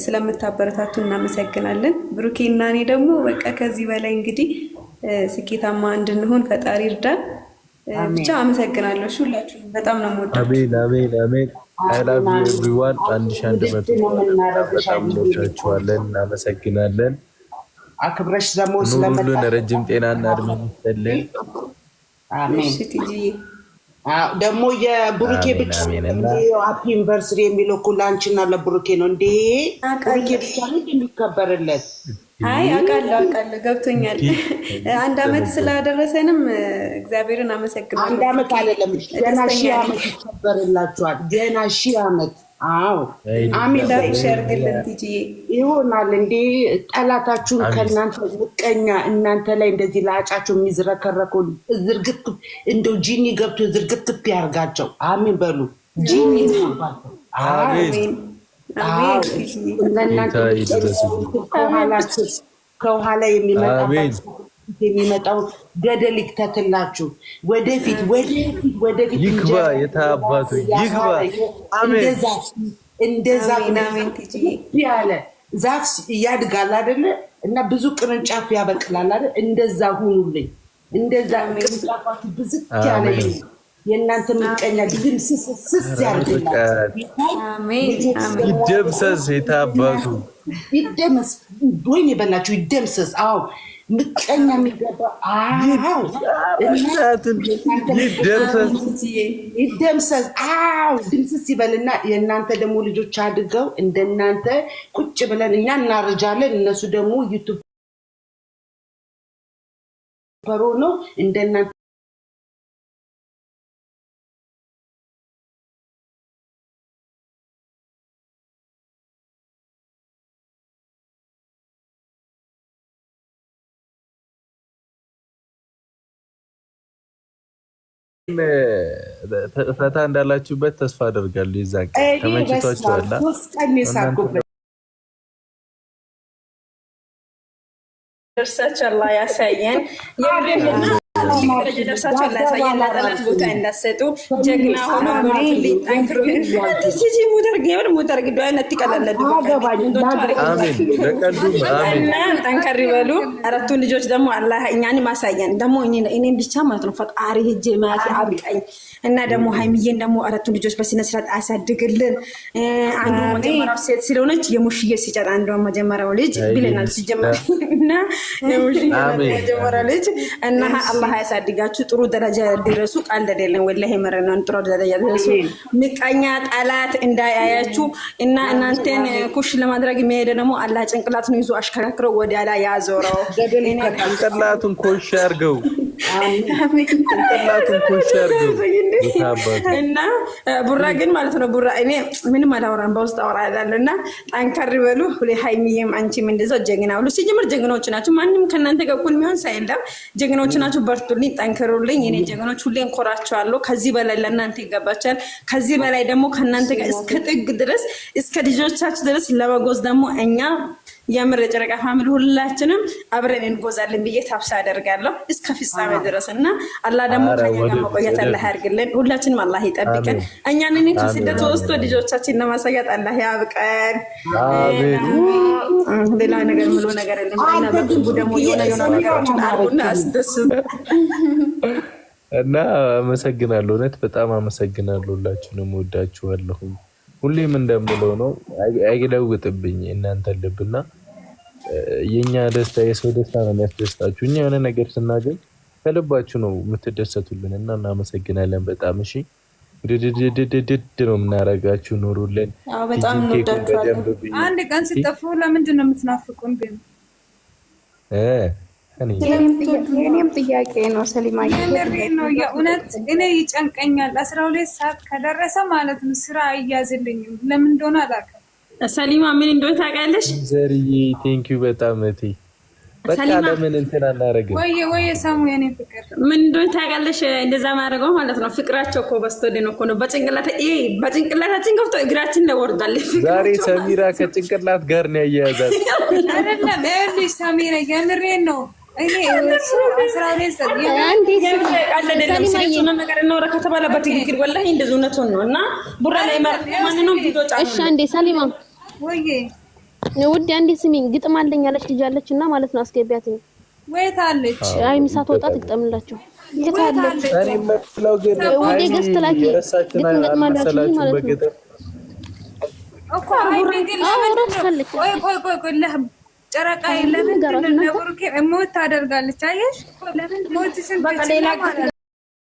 ስለምታበረታቱ እናመሰግናለን። ብሩኬ እና እኔ ደግሞ በቃ ከዚህ በላይ እንግዲህ ስኬታማ እንድንሆን ፈጣሪ እርዳን። ብቻ አመሰግናለሁ። እሺ ሁላችሁም በጣም ነው የምወዳችሁ። አሜን አሜን አሜን። I love you everyone። 1100 በጣም እንወዳችኋለን፣ እናመሰግናለን። አክብረሽ ደግሞ ኑሩልን፣ ረጅም ጤናና እድሜ ይስጥልን። አሜን። ደግሞ የብሩኬ ብቻ happy anniversary የሚለው እኮ ለአንቺና ለብሩኬ ነው እንዴ? ብሩኬ ብቻ ነው የሚከበርለት? አይ አውቃለሁ፣ አውቃለሁ፣ ገብቶኛል። አንድ አመት ስላደረሰንም እግዚአብሔርን አመሰግናለሁ። አንድ አመት አይደለም፣ ገና 1000 ዓመት ይከበርላችኋል። ገና 1000 ዓመት። አዎ አሜን። ያርግልን ቲጂዬ። ይሆናል እንዴ? ጠላታችሁን ከእናንተ ምቀኛ እናንተ ላይ እንደዚህ ለአጫቸው የሚዝረከረከው ዝርግፍ እንደው ጂኒ ገብቶ ዝርግፍግፍ ያርጋቸው። አሜን በሉ። ጂኒ ይባቸው። አሜን። ከኋላ የሚመጣው ገደል ይክተትላችሁ። ወደፊት ወደፊት ወደፊት ይግባ፣ የታባቱ ይግባ። እንደዛ ያለ ዛፍ ያድጋል አይደለ? እና ብዙ ቅርንጫፍ ያበቅላል አይደል? እንደዛ ሁኑልኝ። እንደዛ ቅርንጫፋችሁ ብዝት ያለ፣ የእናንተ ምቀኛ ድምስስ ስስ ያርግላችሁ። ይደምሰስ፣ የታባቱ ይደመስ፣ ወይን የበላችሁ ይደምሰስ። አዎ ምቀኛ የሚገባ ይደምሰስ፣ ይደምሰስ። አዎ ድምስስ ይበልና የእናንተ ደግሞ ልጆች አድገው እንደናንተ ቁጭ ብለን እኛ እናርጃለን፣ እነሱ ደግሞ YouTuber ነው እንደናንተ። ፈታ እንዳላችሁበት ተስፋ አደርጋለሁ። የዛን ቀን ተመችቷችኋል? ደርሳችሁ አላህ ያሳየን። ደረጃ ደርሳችሁ አላህ ያሳየን። ለጠላት ቦታ እንዳትሰጡ፣ ጀግና ሆኖ በርቱልኝ፣ ጠንክሩልኝ። ሲጂ ሙተር ገበር ሙተር ግዶ አይነት ይቀላለዱ እና ጠንከር ይበሉ። አራቱን ልጆች ደግሞ አላህ እኛን ማሳየን ደግሞ እኔን ብቻ ማለት ነው። ፈጣሪ ሄጄ ማየት አብቃኝ እና ደግሞ ሀይሚዬን ደግሞ አራቱን ልጆች በስነ ስርዓት አሳድግልን። አንዱ መጀመሪያው ሴት ስለሆነች የሙሽዬ ሲጨጥ አንዱ መጀመሪያው ልጅ ብለናል ሲጀመር እና የሙሽዬ መጀመሪያው ልጅ እና አላህ ያሳድጋችሁ፣ ጥሩ ደረጃ ድረሱ። ቃል አይደለም ወላሂ መረናን ጥሩ ደረጃ ድረሱ። ምቀኛ ጠላት እንዳያያችሁ እና እናንተን ኩሽ ለማድረግ የሚሄደ ደግሞ አላህ ጭንቅላቱን ይዞ አሽከራክሮ ወደ ላይ ያዞረው። ጭንቅላቱን ኮሽ አድርገው፣ ጭንቅላቱን ኮሽ አድርገው። እና ቡራ ግን ማለት ነው፣ ቡራ እኔ ምንም አላወራም፣ በውስጥ አወራለሁ። እና ጠንከር በሉ። ሀይሚዬም አንቺም እንደዛው ጀግና ብሉ። ሲጀምር ጀግኖች ናቸው። ማንም ከእናንተ ጋር እኩል የሚሆን ሳይለም ጀግኖች ናቸው። በርቱልኝ፣ ጠንክሩልኝ። እኔ ጀግኖች ሁሌ እንኮራቸዋለሁ። ከዚህ በላይ ለእናንተ ይገባቸዋል። ከዚህ በላይ ደግሞ ከእናንተ ጋር እስከ ጥግ ድረስ፣ እስከ ልጆቻችሁ ድረስ ለመጎዝ ደግሞ እኛ የምር የጨረቃ family ሁላችንም አብረን እንጎዛለን ብዬ ተስፋ አደርጋለሁ እስከ ፍጻሜ ድረስ። እና አላህ ደግሞ ከኛ ጋር መቆየት አላህ ያድርግልን። ሁላችንም አላህ ይጠብቀን። እኛንን ከስደት ወስዶ ልጆቻችን ለማሳየት አላህ ያብቀን። ሌላ ነገር ምሎ ነገር የለም። እና በቅርቡ ደግሞ የሆነ የሆነ ነገሮችን አርጉና አስደስቱ። እና አመሰግናለሁ። እውነት በጣም አመሰግናለሁ። ሁላችሁንም ወዳችኋለሁ። ሁሌም እንደምለው ነው፣ አይለውጥብኝ እናንተ ልብና የኛ ደስታ የሰው ደስታ ነው የሚያስደስታችሁ። እኛ የሆነ ነገር ስናገኝ ከልባችሁ ነው የምትደሰቱልን እና እናመሰግናለን በጣም። እሺ ድድድድድድ ነው የምናረጋችሁ። ኑሩልን። በጣም እንወዳችኋለን። አንድ ቀን ስጠፉ ለምንድን ነው የምትናፍቁን ግን? የእኔም ጥያቄ ነው ሰሊማ። የምሬን ነው የእውነት እኔ ይጨንቀኛል። 12 ሰዓት ከደረሰ ማለት ነው ስራ አይያዝልኝም። ለምን እንደሆነ አላውቅም። ሰሊማ ምን እንደሆነ ታውቂያለሽ? ዘርዬ thank you በጣም እቴ። በቃ ለምን እንትን አናደርግም? ወይ ወይ ሰሙ የኔ ፍቅር ምን እንደሆነ ታውቂያለሽ? እንደዛ ማድረገው ማለት ነው ፍቅራቸው እኮ በዝቶልን እኮ ነው። በጭንቅላት ይሄ በጭንቅላታችን ገብቶ እግራችን ላይ ወርዷል። ዛሬ ሰሚራ ከጭንቅላት ጋር ነው ያያያዛት። አይደለም ይኸውልሽ ሰሚራ የምሬን ነው። እኔ 12 ሰዓት ነገር እናውራ ከተባለ በትክክል ወላሂ እንደዚህ እውነቱን ነው። እና ቡራ ላይ ማንንም ቪዲዮ ጫኑ። እሺ አንዴ ሰሊማ ወይ ውድ አንዴ ስሚኝ፣ ግጥም አለኝ ያለች ልጅ አለች እና ማለት ነው አስገቢያትኝ። ወይት አለች? አይ ምሳ ትወጣ ትግጠምላቸው። የት አለች? እኔ የምለው ግን ውዴ ገዝት ላኪ የረሳችን ግጥም ገጥማለች አልመሰላችሁም? ማለት ነው። በግጥም እኮ ሀይሚ ግን አዎ ለምንድን ነው ረስታለች። ቆይ ቆይ ቆይ ቆይ ጨረቃ ለምንድን ነው ለብሩኬ ሞት ታደርጋለች? አየሽ ሞት በቃ ሌላ ማለት ነው።